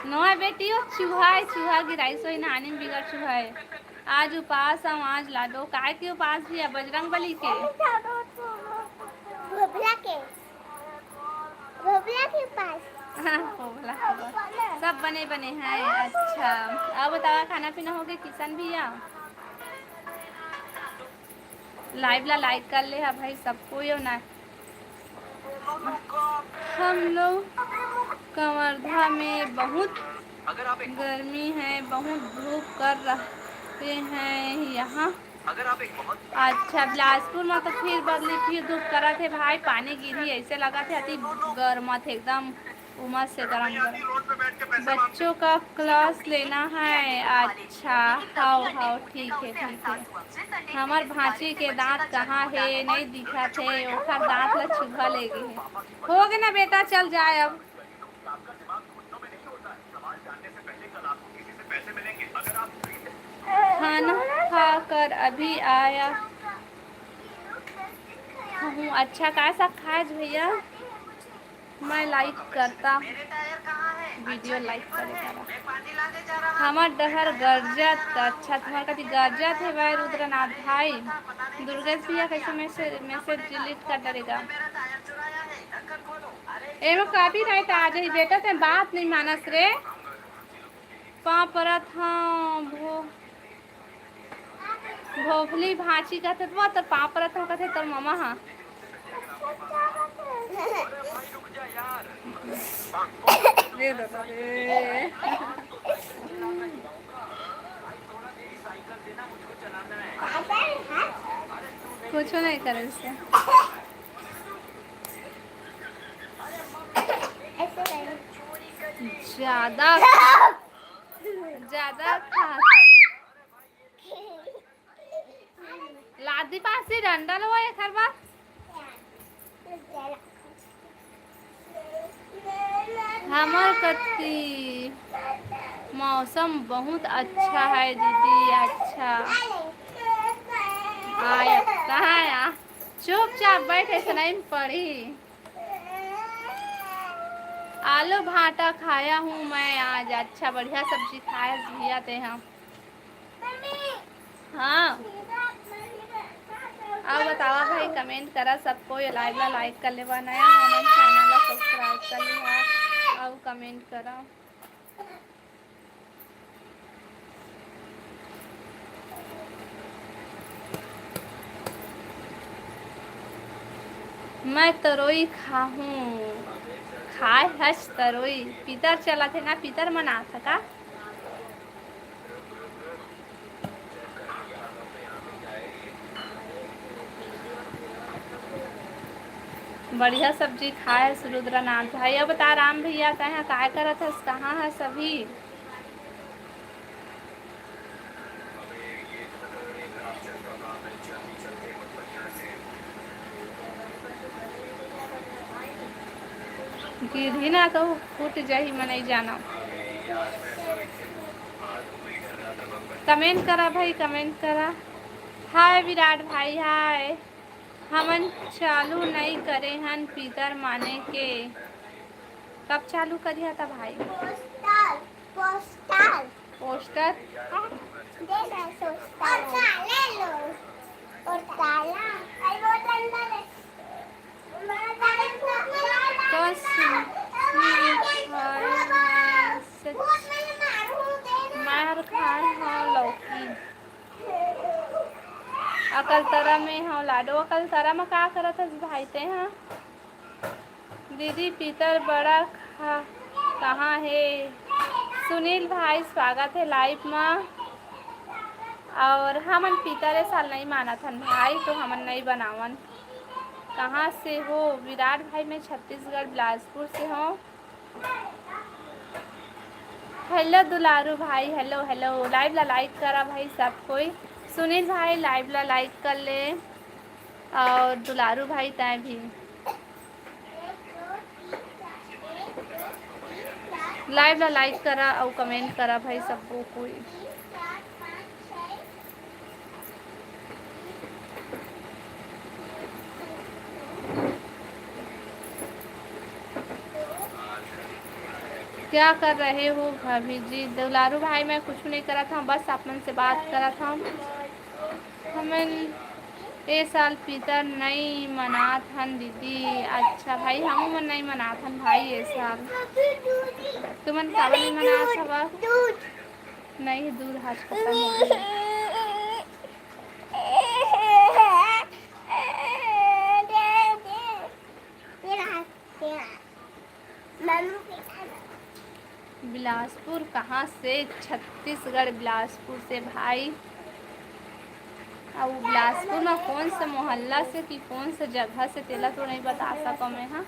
नोहय बेटी, ओ चूहा हे, चूहा गिराइस होही नहानी में बिगर चूहा हे। आज उपास हव, आज लाडो। काय के उपास भैया? बजरंग बली के। भोभला के। भोभला के पास। हाँ, भोभला के पास। सब बने बने हैं। अच्छा, अउ बतावा, खाना पीना हो गए किशन भैया? लाइव ला लाइक कर ले हा भाई, सबको यो ना। हम लोग कवर्धा में बहुत गर्मी है, बहुत धूप कर रहे हैं यहाँ। अच्छा, बिलासपुर में तो फिर बदली, फिर धूप करत हे भाई, पानी गिरही ऐसे लगत हे, अति गर्म हे एकदम। उमा से गरम गरम। बच्चों का क्लास लेना है। अच्छा, हाव हाव, ठीक है, ठीक है। हमर भांची के दांत कहाँ हे, नहीं दिखत हे, ओखर दांत ला चूहा ले गे हे। हो गे ना बेटा, चल जाए अब। खाना खा कर अभी आया हूँ। अच्छा, काय साग खाए भैया? मैं लाइक करता, वीडियो लाइक करे करा। हमर डहर गरजत, अच्छा, तुम्हार कति गरजत हे भाई रुद्रनाथ भाई। दुर्गेश भैया कैसे मैसेज, मैसेज डिलीट कर डरेगा? एमा कॉपीराइट आ जाही बेटा, ते बात नहीं मानस रे। पाँव परत हूँ भो भोभली भांची कथे, तो तोर पाँव परत हो कथे तोर ममा हा। रे दादा रे। कुछ नहीं करे इससे। ज्यादा, ज्यादा खा। लादी पासी डंडा लो एक हर बार। हमर कति मौसम बहुत अच्छा है दीदी, अच्छा। आय, कहाँ आया? चुपचाप बैठे से नहीं पढ़ी। आलू भाटा खाया हूँ मैं आज। अच्छा, बढ़िया सब्जी खाया भैया ते हम। हाँ, अउ बतावा भाई, कमेंट करा सब कोई, लाइव ला लाइक कर लेवा, नया हमन चैनल ला सब्सक्राइब कर लिहा, अउ कमेंट करा। मैं तरोई खाहूँ, खाए हस तरोई। पितर चलत हे ना, पितर मनात हे का? बढ़िया सब्जी खाए हस रुद्रनाथ भाई। अब बता राम भैया, तैं ह काय करत हस, कहाँ हस अभी? गिरही ना तो फूट जाही, मैं नहीं जानव। कमेंट करा भाई, कमेंट करा। हाय विराट भाई, हाय। हमन चालू नई करे हन पितर माने के। कब चालू करिहा था भाई? Poster, poster. पोस्टर? हाँ, दे दे, पोस्टर। और ताला ले लो। और ताला। अरे, वो डंडा ले। कस भाई, मैं सच मार खाए हव लौकी। अकलतरा में हव लाडो। अकलतरा में का करत हस भाई ते हा? दीदी, पितर बड़ा खा-, कहाँ हे? सुनील भाई, स्वागत हे लाइव मा। और हमन पितर ए साल नहीं मानत हन भाई, तो हमन नहीं बनावन। कहाँ से हो? विराट भाई, मैं छत्तीसगढ़ बिलासपुर से हूँ। हेलो दुलारू भाई, हेलो, हेलो। लाइव ला लाइक करा भाई सब कोई। सुनील भाई, लाइव ला लाइक कर ले। और दुलारू भाई, तैं भी। लाइव ला लाइक करा अउ कमेंट करा भाई, सबको कोई। क्या कर रहे हो भाभी जी? दुलारू भाई, मैं कुछ नहीं करत हूँ, बस आप मन से बात करत हूँ। हमन ए साल पितर नई मनात हन दीदी। अच्छा भाई, हमू मन नई मनात हन भाई ए साल। तुमन काबर नई मनात हवा? नहीं, दूध आज खत्म हो गया। बिलासपुर कहाँ से? छत्तीसगढ़, बिलासपुर से भाई। अउ बिलासपुर में कौन से मोहल्ला से कि कौन से जगह से, तेला तो नहीं बता सको मैं, हाँ।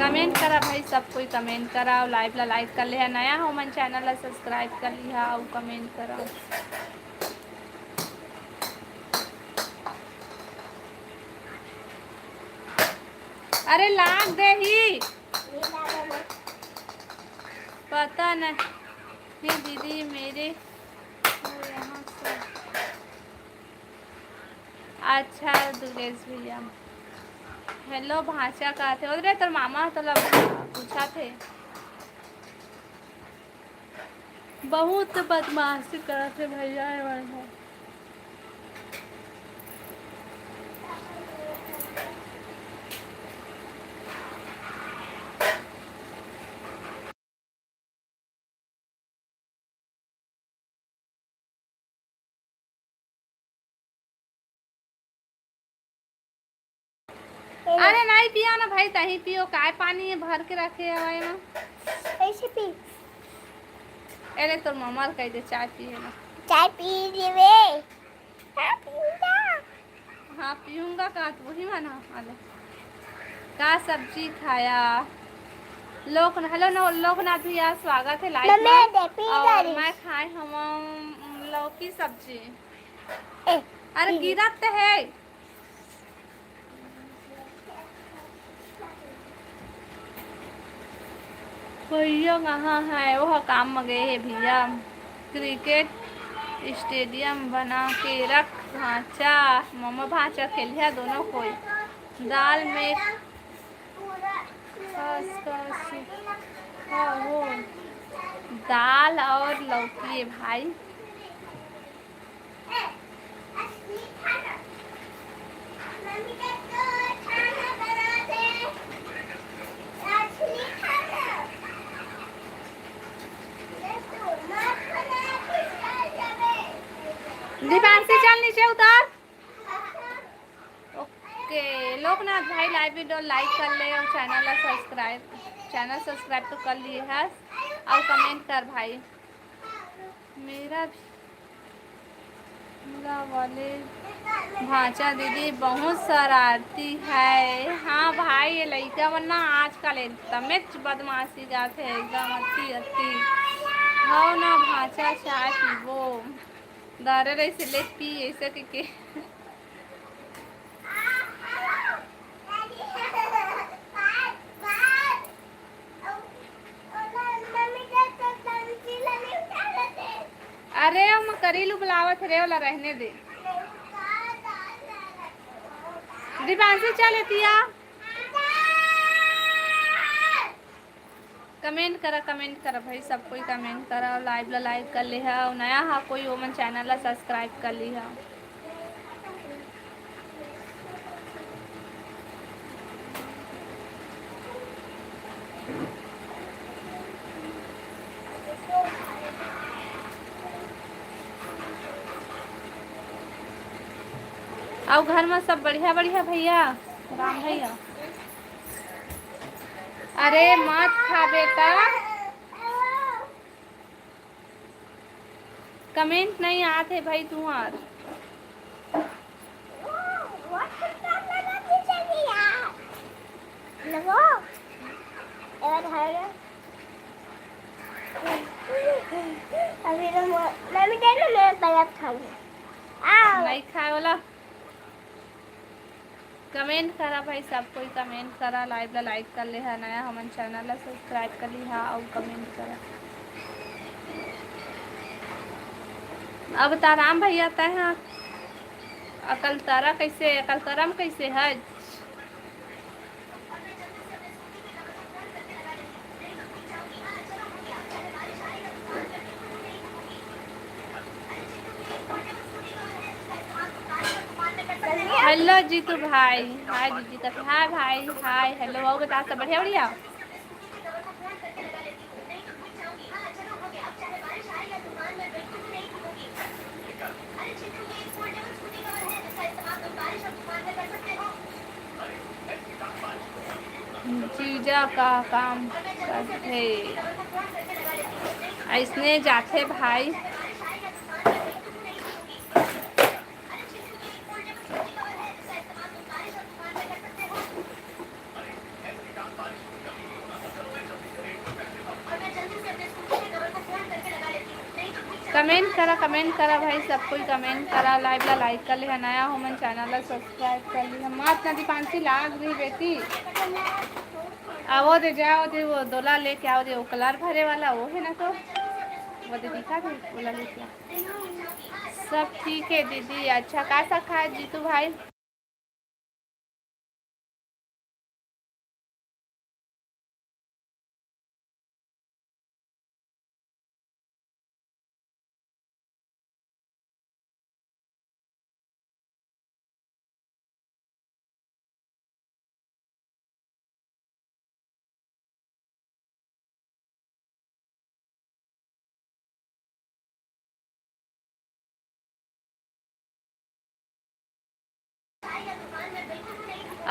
कमेंट करा भाई, सब कोई कमेंट करा, अउ लाइव ला लाइक कर ले हा, नया हो मन चैनल ला सब्सक्राइब कर लिहा अउ कमेंट करा। अरे लाग दे ही। पता नहीं दीदी, मेरे को यहाँ से। अच्छा दुर्गेश भैया, हेलो भांचा का थे उधरे, तोर मामा तोला पूछा थे। बहुत बदमाशी करत हे भैया, ए मन ह। अरे नहीं पियो ना भाई, तही पियो, काय पानी है भर के रखे हवा ना। कैसे पी? अरे तोर ममा ल कह दे चाय पिए ना। चाय पी लेवे। हाँ, पीऊंगा। हाँ, पीऊंगा का? तो वही माना वाले। का सब्जी खाया? लोक, हेलो नो, लोकनाथ भैया, स्वागत है लाइव मम्मी, में। दे, पी और डालिस। मैं खाए हम लौकी सब्जी। ए, अरे पी। गिरत है। भैया कहाँ है? वो काम में गए है भैया। क्रिकेट स्टेडियम बना के रख भांचा। ममा भांचा खेलिया दोनों कोई। दाल में खस खस हो। दाल और लौकी है भाई। दीपांशी, चल नीचे उतर। ओके, लोकनाथ भाई, लाइव वीडियो लाइक कर ले और चैनल ला सब्सक्राइब, चैनल सब्सक्राइब तो कर लिए है और कमेंट कर भाई। मेरा भी, मेरा वाले भांचा दीदी बहुत शरारती है। हाँ भाई, ये लइका मन ना आजकल एकदमेच बदमाशी जात है, एकदम अति अति। हव ना भांचा, चाय पीबो। दारे रही से ले पी, ऐसे के, के। अरे, हम करीलू बुलावत रे, ओला रहने दे। दीपांशु, चल एतिया। कमेंट करा, कमेंट करा भाई, सब कोई कमेंट करा, लाइव ला लाइक कर ले हा, नया हा कोई, ओमन चैनल ला सब्सक्राइब कर ली हा। अउ घर में सब बढ़िया, बढ़िया भैया, राम भैया। अरे मत खा बेटा। कमेंट नहीं आत हे भाई तुंहर। अभी तो म-, मैं भी दे दो, मैं पहले खाऊंगा। आओ। नहीं खाए वाला। कमेंट करा भाई, सब कोई कमेंट करा, लाइव ला लाइक कर ले हा, नया हमन चैनल ला सब्सक्राइब कर ली हा अउ कमेंट करा। अब ताराम भैया तय हा अकल तारा कैसे, अकल करम कैसे है? हेलो जीतू भाई, हाय दीदी, कथे हाय भाई, हाय, हेलो, अउ बता, सब बढ़िया, बढ़िया? जीजा का काम करथे, अइसने जाथे भाई। कमेंट करा, कमेंट करा भाई, सब कोई कमेंट करा। लाइव ला लाइक कर लिहा, नया हो मन चैनल ला सब्सक्राइब कर लिहा। मत ना दीपांशी लाग रही बेटी, आवो दे, जाओ दे, वो दोला लेके आओ दे, वो कलर भरे वाला वो है ना, तो वो दे दिखा दे, वो ला लेके आओ। सब ठीक है दीदी। अच्छा, का साग खाए जीतू भाई?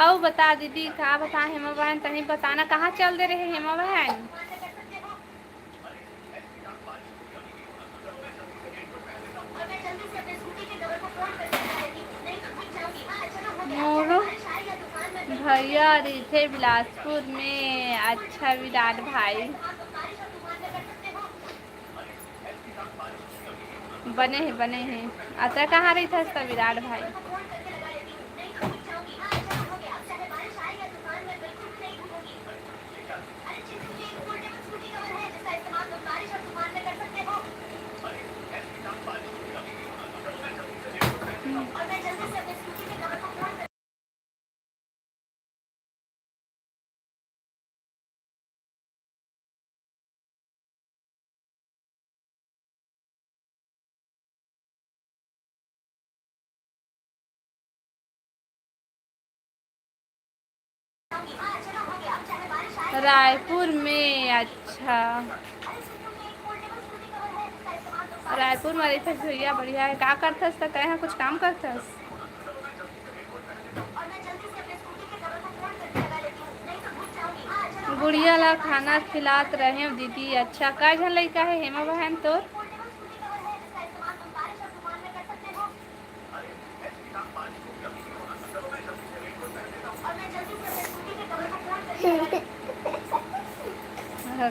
अउ बता दीदी, का बता हेमा बहन, तनी बताना, कहाँ चल दे रहे हेमा बहन? मोरो भैया रहिथे बिलासपुर में। अच्छा विराट भाई, बने हे, बने हे। अतरा कहाँ रहिथस त विराट भाई? रायपुर में। अच्छा, रायपुर में रहिथस भैया, बढ़िया है। का करथस त कहे कुछ काम करथस? गुड़िया ला खाना खिलात रहेव दीदी। अच्छा, काय झन लइका हे हेमा बहन तोर?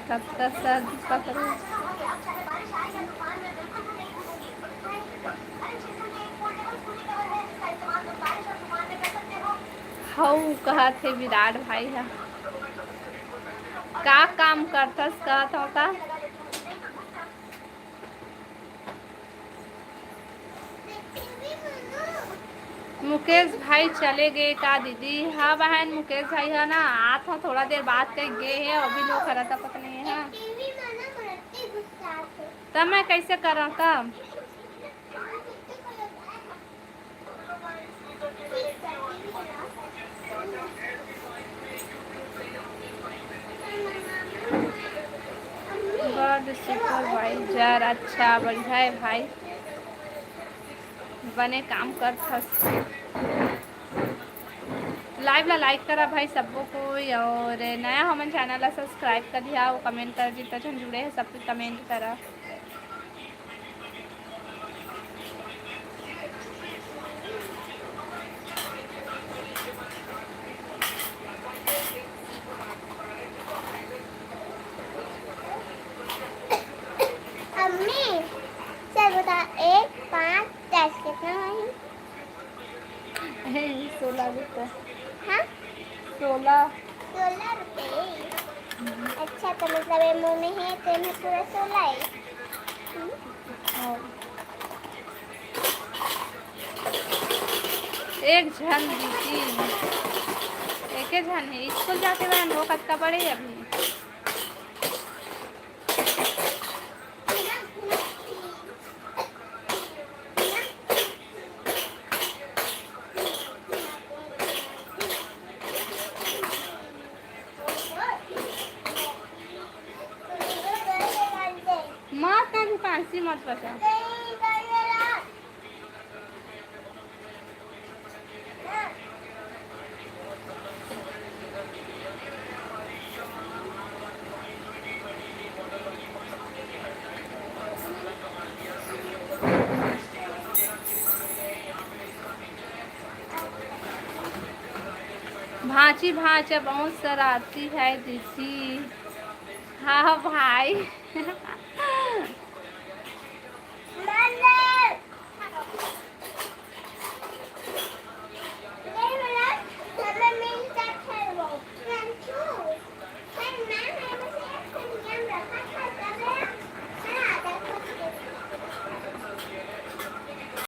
कतका सर पकड़े। हऊ कहत हे विराट भाई ह। का काम करथस कहत हव का? मुकेश भाई चले गे का दीदी? हाँ बहन, मुकेश भाई ह ना आत ह, थोड़ा देर बात कर गे हे, अभी लोग हरा तक नहीं है। त मैं कैसे करा तब? गॉड सुपरवाइजर, अच्छा, बढ़िया है भाई, बने काम करथस। लाइव ला लाइक करा भाई सबो कोई, और नया हमन चैनल ला सब्सक्राइब कर दिया, वो कमेंट कर, जितना जन जुड़े हैं सब कुछ कमेंट करा। अम्मी, चल बता, एक, पाँच, दस कितना होही? हे, सोलह रुपये। हाँ? सोलह। सोलह रुपये। अच्छा, तो मतलब ये मुँह में है, तो इन्हें पूरा सोलह है। हम्म? हाँ। एक झन दीदी, एके झन है, स्कूल जाते बहन, वो कतका बड़े है अभी। मत ना दीपांशी, मत बचा। भांची भांचा बहुत शरारती है दीदी। हाँ भाई।